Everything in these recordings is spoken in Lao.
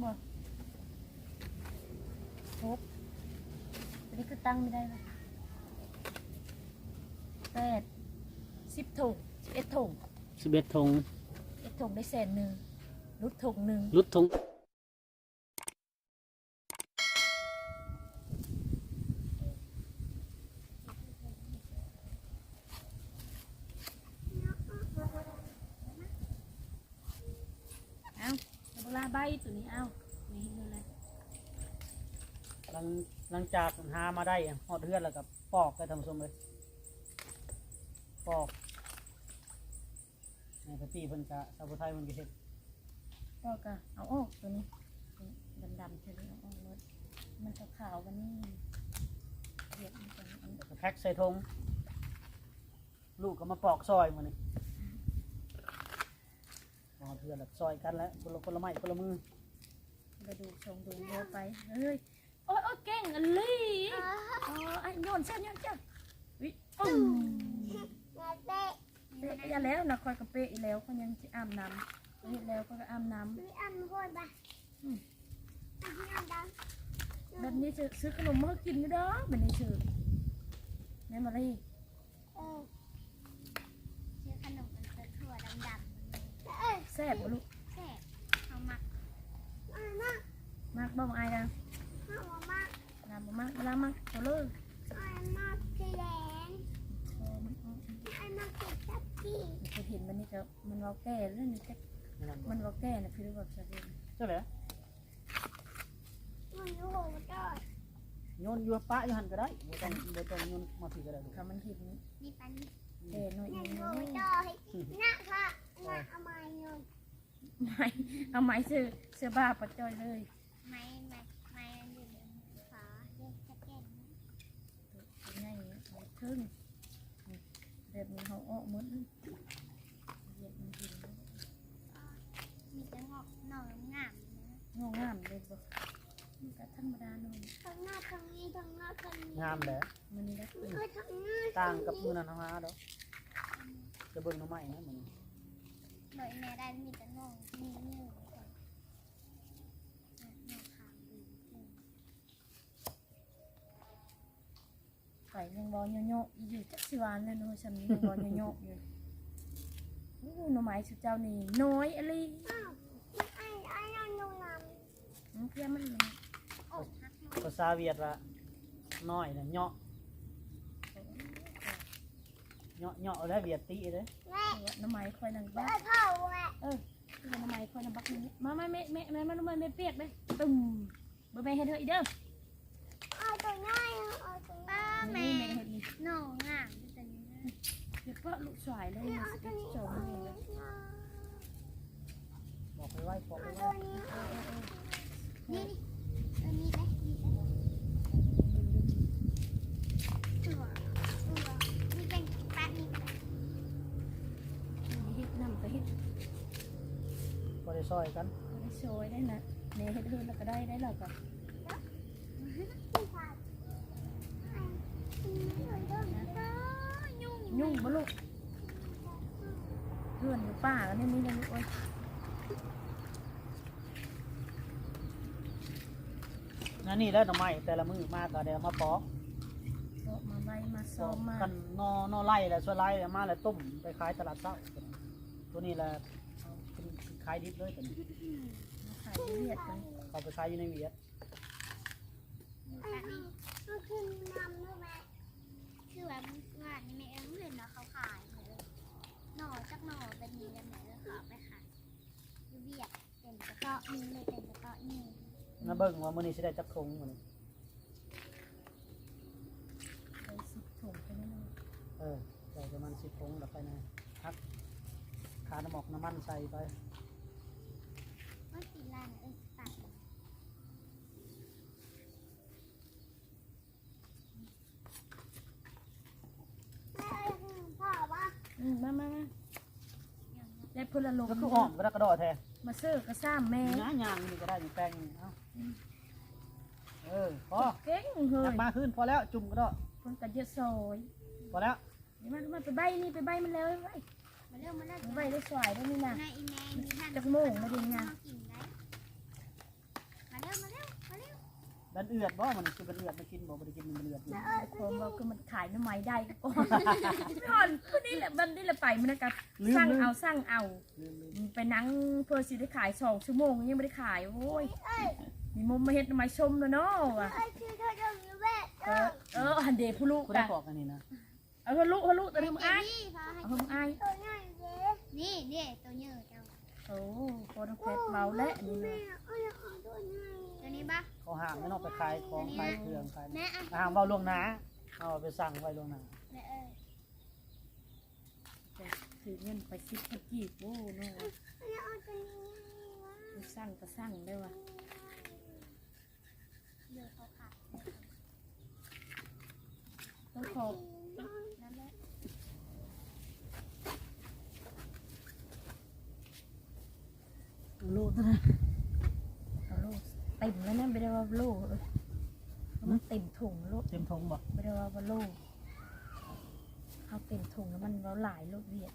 ຫົກ ຕົວນີ້ຄືຕັ້ງບໍ່ໄດ້ວະ ແປດ ສິບຖົງ ສິບເອັດຖົງ ສິບເອັດຖົງ ເອັດຖົງໄດ້ແສນໜຶ່ງ ຫຼຸດຖົງໜຶ່ງ ຫຼຸດຖົງ. ເອົາ ເວລາໃບຕົວນີ້ ເອົາ ນີ້ເຮັດແນວໃດ? ຫຼັງ ຫຼັງຈາກຫາມາໄດ້ຮອດເຮືອນແລ້ວກໍປອກເດີທ່ານຜູ້ຊົມເອີຍ ປອກ. ແມ່ນ ແຕ່ເພິ່ນກະ ສາວຜູ້ໄທເພິ່ນກະເຮັດ ກໍ ກໍເອົາອອກຕົວນີ້ ດຳໆ ຕົວນີ້ເອົາອອກໝົດ ມັນຂາວໆ ບັດນີ້ ແລ້ວກໍແພັກໃສ່ຖົງ ລູກກໍມາປອກຊ່ອຍມື້ນີ້ ມາເພື່ອນແລ້ວຊ່ອຍກັນແຫຼະ ຄົນລະ ຄົນລະໄມ້ຄົນລະມື ລະດູກສອງດູກເອົາໄປ ເຮີ້ຍ. ໂອ້ຍ ໂອ້ຍ ເກັ່ງອີ່ຫຼີ ອໍ ໂຍນເຊຍ ໂຍນເຊຍ ອຶ ປຶ້ງ ເຕະ ເຕະ ຢ່າແລ້ວນະ ຂ້ອຍກໍເປະອີກແລ້ວ ຂ້ອຍຍັງຊິອາບນ້ຳ ເຮັດແລ້ວຂ້ອຍກໍອາບນ້ຳ ອືມ ແບບນີ້ຊື້ ຊື້ຂະໜົມມາໃຫ້ກິນຢູ່ເດີ ແບບນີ້ຊື້ ແມ່ນບໍ່ລະ? ເອີ ຊື້ຂະໜົມອັນຕົວຖົ່ວດຳໆ ແຊບບໍ່ລູກ? ແຊບ ເຮົາມັກ ມັກບໍ່ອ້າຍນະ? ເຮົາບໍ່ມັກ ລາວບໍ່ມັກ ລາວມັກໂຕເລີ ອ້າຍມັກສີແດງ ອໍ ມັນ ອ້າຍມັກສີຈັກກີ້ ເຂົາເຫັນມັນນີ້ກໍ ມັນເວົ້າແກ່ແລ້ວນີ້ ມັນເວົ້າແກ່ນະ ຄືວ່າຊະເດ ຈັ່ງໃດ? ມັນໂຫດ ໂຍນຢູ່ ປະຢູ່ຫັ້ນກໍໄດ້ ບໍ່ຕ້ອງ ບໍ່ຕ້ອງໂຍນມາພີ້ກໍໄດ້ ຖ້າມັນເຫັນນີ້ ນີ້ປານນີ້ ແກ່ໜ້ອຍ ໂຍນຢູ່ ນະ ພະ ນະ ເອົາໄມ້ໂຍນ ໄມ້ ເອົາໄມ້ໃສ່ ໃສ່ບ່າປາຈ້ອຍເລີຍ ໄມ້ ໄມ້ ໄມ້ມັນຢູ່ໃນຝາ ເດ້ ສະແກນ ຕົວໃຫຍ່ເທິງ ແບບນີ້ເຮົາອອກໝົດ ວຽກມັນດິນ ມີແຕ່ງອກໜໍ່ງາມໆ ເດ້ ງອກງາມເດ້ບໍ່? ມັນກໍທຳມະດາໜໍ່ ທັງນອກທັງນີ້ ທັງນອກທັງນີ້ ງາມແຫຼະ ມື້ນີ້ໄດ້ ເອີ ທັງນອກ ຕ່າງກັບມື້ນັ້ນເຮົາຫາດອກ ຈະເບິ່ງໜໍ່ໄມ້ນະມື້ນີ້ ໂດຍແມ່ໄດ້ມີແຕ່ໜໍ່ງ ມີເງິນ ໜໍ່ງາມດີ ໄປຍັງເວົ້າເຍາະໆ ຢູ່ ຈັກຊິວ່າແນວໃດ ຊ່ຳນີ້ຍັງເວົ້າເຍາະໆ ຢູ່ ໂອ້ ໜໍ່ໄມ້ຊຸເຈົ້ານີ້ນ້ອຍອີ່ຫຼີ ອ້າວ ອ້າຍ ອ້າຍ ນ້ອງນຳ ເພຍມັນ ໂອ້ ພາສາຫວຽດວ່າ ນ້ອຍນະ ເຍາະ ເຍາະ ເຍາະແລ້ວຫວຽດຕິເດ້ ແມ່ ໜໍ່ໄມ້ຂ້ອຍນັ້ນບັກ ເອີ ເອີ ໜໍ່ໄມ້ຂ້ອຍນັ້ນບັກນີ້ ມາ ມາ ແມ່ ແມ່ ແມ່ ມາ ມາ ແມ່ປຽກເດ້ ຕຶ້ມ ເບິ່ງແມ່ເຮັດເດີ ເອີ ເອົາຕົວໃຫຍ່ ເອົາຕົວໃຫຍ່ ປ້າແມ່ ນີ້ແມ່ເຮັດນີ້ ໜໍ່ງາມຢູ່ຕົວນີ້ນະ ເຮັດເພາະລູກຊາຍເລີຍ ເອົາຕົວນີ້ ສອງມື້ ເອົາຕົວນີ້ ບອກໄປໄວ້ ບອກໄປໄວ້ ເອົາຕົວນີ້ ເອີ ເອີ ເອີ ນີ້ ນີ້ ຕົວນີ້ເດ້ ນີ້ເດ້ ຕົວ ຕົວ ນີ້ເປັນປານນີ້ກໍໄດ້ ເຮັດນຳກໍເຮັດ ບໍ່ໄດ້ຊ່ອຍກັນ ບໍ່ໄດ້ຊ່ອຍໄດ້ນະ ແມ່ເຮັດເຮືອນແລ້ວກໍໄດ້ ໄດ້ແລ້ວກໍ ຍຸງບໍ່ລູກ? ເຮືອນຢູ່ປ່າກໍແນວນີ້ແຫຼະລູກເອີຍ. ອັນນີ້ແຫຼະໜໍ່ໄມ້ ແຕ່ລະມື້ມາກໍໄດ້ເອົາມາປອກ ເພາະມາໄວ້ມາຊອມມາ ຄັນໜໍ່ ໜໍ່ໄລ່ແຫຼະ ສ່ວນຫຼາຍເອົາມາແລ້ວຕົ້ມໄປຂາຍຕະຫຼາດເຊົ້າ. ຕົວນີ້ແຫຼະ ເອົາຂຶ້ນຂາຍດິບເລີຍຕົວນີ້ ມາຂາຍຢູ່ຫວຽດຕົວນີ້ ເອົາໄປຂາຍຢູ່ໃນຫວຽດ. ຄືວ່າມື້ວານນີ້ແມ່ເອີ່ງເຫັນວ່າເຂົາຂາຍ ໜໍ່ຈັກໜໍ່ເປັນນີ້ແຫຼະ ແມ່ເອີ່ງເຂົາເອົາໄປຂາຍຢູ່ຫວຽດ ເປັນກະເຕາະໜຶ່ງເລີຍ ເປັນກະເຕາະໜຶ່ງ. ມາເບິ່ງວ່າມື້ນີ້ຊິໄດ້ຈັກຖົງມື້ນີ້. ໄດ້ສິບຖົງໄປແນ່ນອນ. ເອີ ໄດ້ປະມານສິບຖົງ ແລ້ວໄປນະ ຫັກຄ່ານ້ຳໝອກນ້ຳມັນໃສ່ໄປ. ວ່າຊິລ້າງເອີ່ງຕັດ. ອືມ ມາ ມາ ມາ ໄດ້ເພິ່ນລະລົມ ກໍຄືອ້ອມກະດອກກະດໍແທ້ ມາເຊີກະຊ້ຳແມ່ ນີ້ນະ ຍ່າງນີ້ກໍໄດ້ ນີ້ແປງນີ້ ເອົາ ອືມ ເອີ ພໍ ເກັ່ງເຮີ້ຍ ມາຄືນ ພໍແລ້ວ ຈຸ່ມກະດອກ ເພິ່ນກໍຈະຊອຍ ພໍແລ້ວ ນີ້ ມາ ມາ ໄປໃບ້ນີ້ ໄປໃບ້ມັນແລ້ວ ໄວ້ ມາເລັວ ມາເລັວ ໄວ້ໄດ້ສວາຍໄດ້ນີ້ນະ ນະອີແມ່ ນີ້ ຈັກໂມງແລ້ວນີ້ນະ ກິນໄດ້. ມັນເອືອດບໍ່? ມັນຄືມັນເອືອດ ໄດ້ກິນບໍ່? ບໍ່ໄດ້ກິນມັນເອືອດຢູ່. ຄົນເວົ້າຄືມັນຂາຍໜໍ່ໄມ້ໄດ້ກໍກ່ອນ. ກ່ອນຜູ້ນີ້ແຫຼະ ມັນນີ້ແຫຼະ ໄປມື້ນັ້ນກໍ ລືມ ສັ່ງເອົາ ສັ່ງເອົາ. ລືມ ລືມ ໄປນັ່ງເພື່ອຊິໄດ້ຂາຍສອງຊົ່ວໂມງ ຍັງບໍ່ໄດ້ຂາຍ. ໂອ້ຍ ມີມຸມມາເຮັດໜໍ່ໄມ້ສົ້ມແລ້ວເນາະວ່າ. ເອີ ເອີ ອັນເດ ຜູ້ລູກ ຜູ້ໃດບອກອັນນີ້ນະ? ເອົາເຮີລູກ ເຮີລູກ ຕົວນີ້ມຶງອ້າຍ ເອົາເຮີມຶງອ້າຍ. ໂຕໃຫຍ່ເດ້ ນີ້ເດ້ ໂຕໃຫຍ່ເຈົ້າ. ໂອ້ ພໍ່ນ້ອງແພດເວົ້າແຫຼະນີ້ນະ. ໂຕນີ້ບໍ່? ເຂົາຫ້າມແມ່ນອອກໄປຂາຍຂອງ ຂາຍເຄື່ອງ ຂາຍ ຫ້າມເວົ້າລ່ວງໜ້າ ເຮົາໄປສັ່ງໄວ້ລ່ວງໜ້າ. ແມ່ເອີຍ ຖືເງິນໄປສິບພັນກີບ. ໂອ້ເນາະ ສັ່ງກໍສັ່ງໄດ້ວ່າ. ເດີ ເຂົາຂາຍ ຕ້ອງຂໍ ນັ້ນແຫຼະ ໂລເທົ່າໃດ? ໂລເຕັມແລ້ວນະ ບໍ່ໄດ້ວ່າໂລ ເອີ ມັນເຕັມຖົງໂລ. ເຕັມຖົງບໍ່? ບໍ່ໄດ້ວ່າ ວ່າໂລ ເຮົາເຕັມຖົງແລ້ວມັນເວົ້າຫຼາຍໂລ ວຽດ.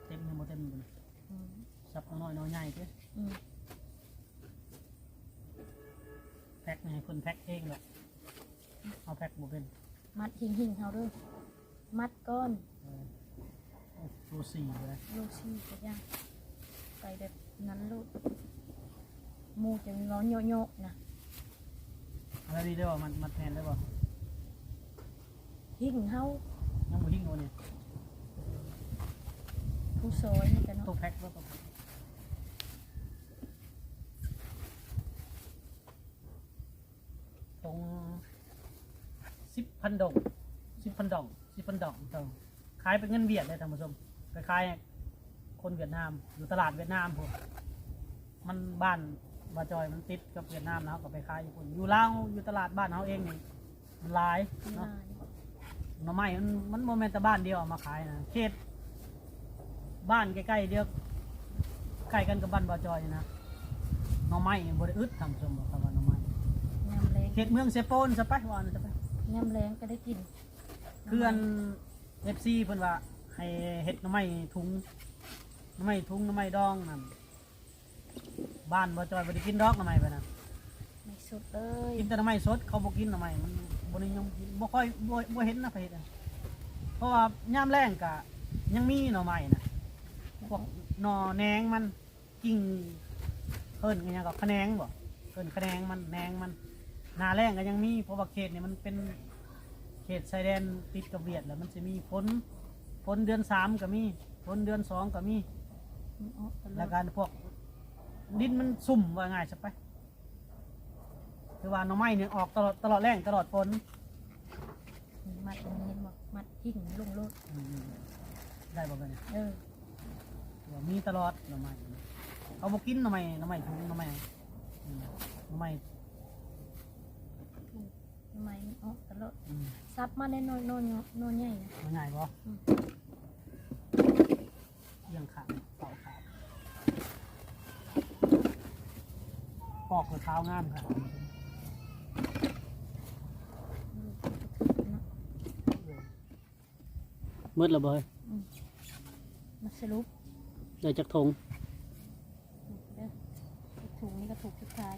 ເຕັມຍັງບໍ່ເຕັມຢູ່. ອືມ ສັບໜໍ່ນ້ອຍໜໍ່ໃຫຍ່ຕິ. ອືມ ແພັກໃຫ້ເພິ່ນແພັກເອງດອກ ເຮົາແພັກບໍ່ເປັນ. ມັດຫິ້ງໆ ເຮົາເດີ ມັດກ່ອນ. ເອີ ໂລສີ່ກໍໄດ້ ໂລສີ່ກໍຢ່າ ໄປແບບນັ້ນໂລດ ໝູ່ຈັ່ງເວົ້າໂຍະໆ ນະ. ອັນນີ້ໄດ້ບໍ່? ມັດ ມັດແຜ່ນໄດ້ບໍ່? ຫິ້ງເຮົາຍັງບໍ່ຫິ້ງບໍ່ນີ້? ຜູ້ຊອຍນີ້ກະເນາະ ໂຕແພັກບໍ່? ໂຕແພັກ ຖົງສິບພັນດົງ ສິບພັນດົງ ສິບພັນດົງ ຂາຍເປັນເງິນຫວຽດເດ້ທ່ານຜູ້ຊົມ ໄປຂາຍໃຫ້ຄົນຫວຽດນາມ ຢູ່ຕະຫຼາດຫວຽດນາມພຸ້ນ. ມັນບ້ານບ່າວຈ່ອຍມັນຕິດກັບຫວຽດນາມ ເຮົາກໍໄປຂາຍຢູ່ພຸ້ນ. ຢູ່ລາວ ຢູ່ຕະຫຼາດບ້ານເຮົາເອງນີ້ມັນຫຼາຍເນາະ. ໜໍ່ໄມ້ມັນ ມັນບໍ່ແມ່ນແຕ່ບ້ານດຽວເອົາມາຂາຍນະ ເຂດ ບ້ານໃກ້ໆ ດຽວ ໃກ້ກັນກັບບ້ານບ່າວຈ່ອຍນີ້ນະ ໜໍ່ໄມ້ບໍ່ໄດ້ອຶດ ທ່ານຜູ້ຊົມ ເຂົາວ່າໜໍ່ໄມ້ ຍາມແລງ ເຂດເມືອງເຊໂປນຊະໄປ ວ່ານັ້ນຊະໄປ ຍາມແລງກໍໄດ້ກິນ. ຄືອັນ ເອັຟຊີ ເພິ່ນວ່າໃຫ້ເຮັດໜໍ່ໄມ້ທຸງ ໜໍ່ໄມ້ທຸງ ໜໍ່ໄມ້ດອງນັ້ນ ບ້ານບ່າວຈ່ອຍບໍ່ໄດ້ກິນດອກໜໍ່ໄມ້ແບບນັ້ນ ໄມ້ສົດເລີຍ ກິນແຕ່ໜໍ່ໄມ້ສົດ ເຂົາບໍ່ກິນໜໍ່ໄມ້ ມັນບໍ່ນິຍົມກິນ ບໍ່ຄ່ອຍ ບໍ່ ບໍ່ເຫັນນະໃຜເຮັດ. ເພາະວ່າຍາມແລ້ງກະຍັງມີໜໍ່ໄມ້ນະ ພວກໜໍ່ແໜງມັນ ກິ່ງ ເອີ້ນຫຍັງກໍ ຂະແໜງບໍ ເອີ້ນຂະແໜງມັນ ແໜງມັນ ໜ້າແລ້ງກໍຍັງມີ ເພາະວ່າເຂດນີ້ມັນເປັນເຂດຊາຍແດນຕິດກັບຫວຽດ ແລ້ວມັນຊິມີຝົນ ຝົນເດືອນສາມກໍມີ ຝົນເດືອນສອງກໍມີ ແລ້ວກໍພວກດິນມັນຊຸ່ມ ວ່າງ່າຍຊະໄປ. ຄືວ່າໜໍ່ໄມ້ນີ້ອອກຕະຫຼອດ ຕະຫຼອດແລ້ງຕະຫຼອດຝົນ. ມັດອັນນີ້ເຫັນບໍ່? ມັດຫິ້ງລົງໂລດ. ອືມ ໄດ້ບໍ່ບັດນີ້? ເອີ ວ່າມີຕະຫຼອດໜໍ່ໄມ້ ເຂົາບໍ່ກິນໜໍ່ໄມ້ ໜໍ່ໄມ້ທຸງ ໜໍ່ໄມ້ ອືມ ໜໍ່ໄມ້ ໜໍ່ໄມ້ມັນອອກຕະຫຼອດ. ອືມ ສັບມາແດ່ ໜໍ່ ໜໍ່ ໜໍ່ໃຫຍ່ນະ ໜໍ່ໃຫຍ່ບໍ່? ອືມ ອຽງຂ້າງ ເສົາຂາດ ປອກແລ້ວຂາວງາມຂະໜາດ. ໝົດແລ້ວບໍ່ເຮີ້ຍ? ອືມ ມາສະຫຼຸບ ໄດ້ຈັກຖົງ? ເດີ ຖົງນີ້ກໍຖົງສຸດທ້າຍ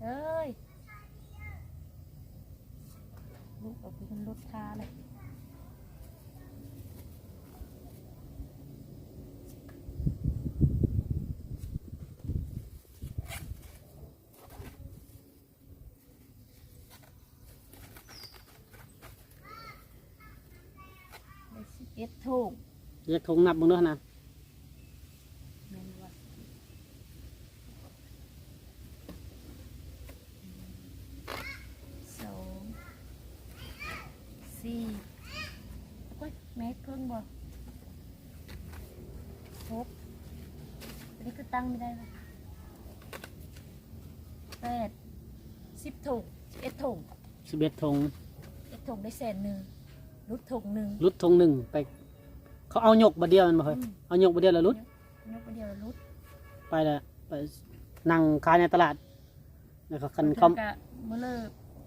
ເອີຍ. ລູກເອົາໄປຂຶ້ນລົດທ່າແລ້ວ ໄດ້ສິບເອັດຖົງ. ຈັກຖົງ ນັບເບິ່ງເດີຫັ້ນນະ. ແມ່ນບໍ່? ສອງ ສີ່ ໂອ້ຍ ແມ່ເພິ່ງບໍ່? ຫົກ ຕົວນີ້ຄືຕັ້ງບໍ່ໄດ້ວະ? ແປດ ສິບຖົງ ສິບເອັດຖົງ ສິບເອັດຖົງ ເອັດຖົງໄດ້ແສນໜຶ່ງ ຫຼຸດຖົງໜຶ່ງ ຫຼຸດຖົງໜຶ່ງ ໄປ ເຂົາເອົາຍົກບາດດຽວແມ່ນບໍ່ເຮີ້ຍ? ອືມ ເອົາຍົກບາດດຽວແລ້ວຫຼຸດ ຍົກບາດດຽວແລ້ວຫຼຸດ ໄປແລ້ວ ໄປນັ່ງຂາຍໃນຕະຫຼາດ ແລ້ວກໍຄັນເຂົາ ບາງເທື່ອກໍມື້ເລີ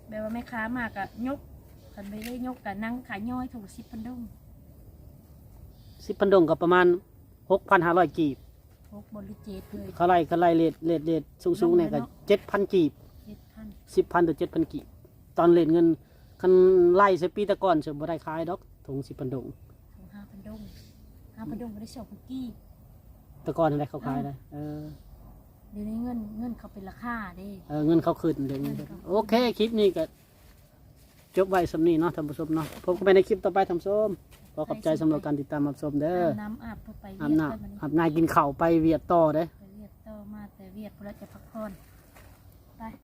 ແບບວ່າແມ່ຄ້າມາກະຍົກ ຄັນບໍ່ໄດ້ຍົກກະນັ່ງຂາຍຍ້ອຍ ຖົງສິບພັນດົງ ສິບພັນດົງກໍປະມານ ຫົກພັນຫ້າຮ້ອຍ ກີບ ຫົກບໍ່ຫຼືເຈັດເລີຍ ຄັນໄລ່ ຄັນໄລ່ເຣດ ເຣດ ເຣດສູງໆນີ້ກໍ ເນາະ ເຈັດພັນ ກີບ ເຈັດພັນ ສິບພັນ ຫຼື ເຈັດພັນ ກີບ ຕອນເຣດເງິນ ຄັນໄລ່ໃສ່ປີແຕ່ກ່ອນ ຊິບໍ່ໄດ້ຂາຍດອກ ຖົງສິບພັນດົງ ຖົງຫ້າພັນດົງ ຫ້າພັນດົງກໍໄດ້ສອງພັນ ກີບ ແຕ່ກ່ອນຫັ້ນແຫຼະເຂົາຂາຍໄດ້ ເອີ ດຽວນີ້ເງິນ ເງິນເຂົາເປັນລາຄາເດ້ ເອີ ເງິນເຂົາຂຶ້ນເດ້ ເງິນເຂົາ ໂອເຄ ຄລິບນີ້ກໍຈົບໄວ້ສ່ຳນີ້ເນາະທ່ານຜູ້ຊົມເນາະ ພົບກັນໃໝ່ໃນຄລິບຕໍ່ໄປທ່ານຜູ້ຊົມ ຂໍຂອບໃຈສຳລັບການຕິດຕາມຮັບຊົມເດີ ອາບນ້ຳອາບໄປ ອາບນ້ຳ ອາບນ້ຳກິນເຂົ້າໄປວຽກຕໍ່ເດີ ໄປວຽກຕໍ່ ມາແຕ່ວຽກພຸ້ນລະ ຈະພັກຜ່ອນ.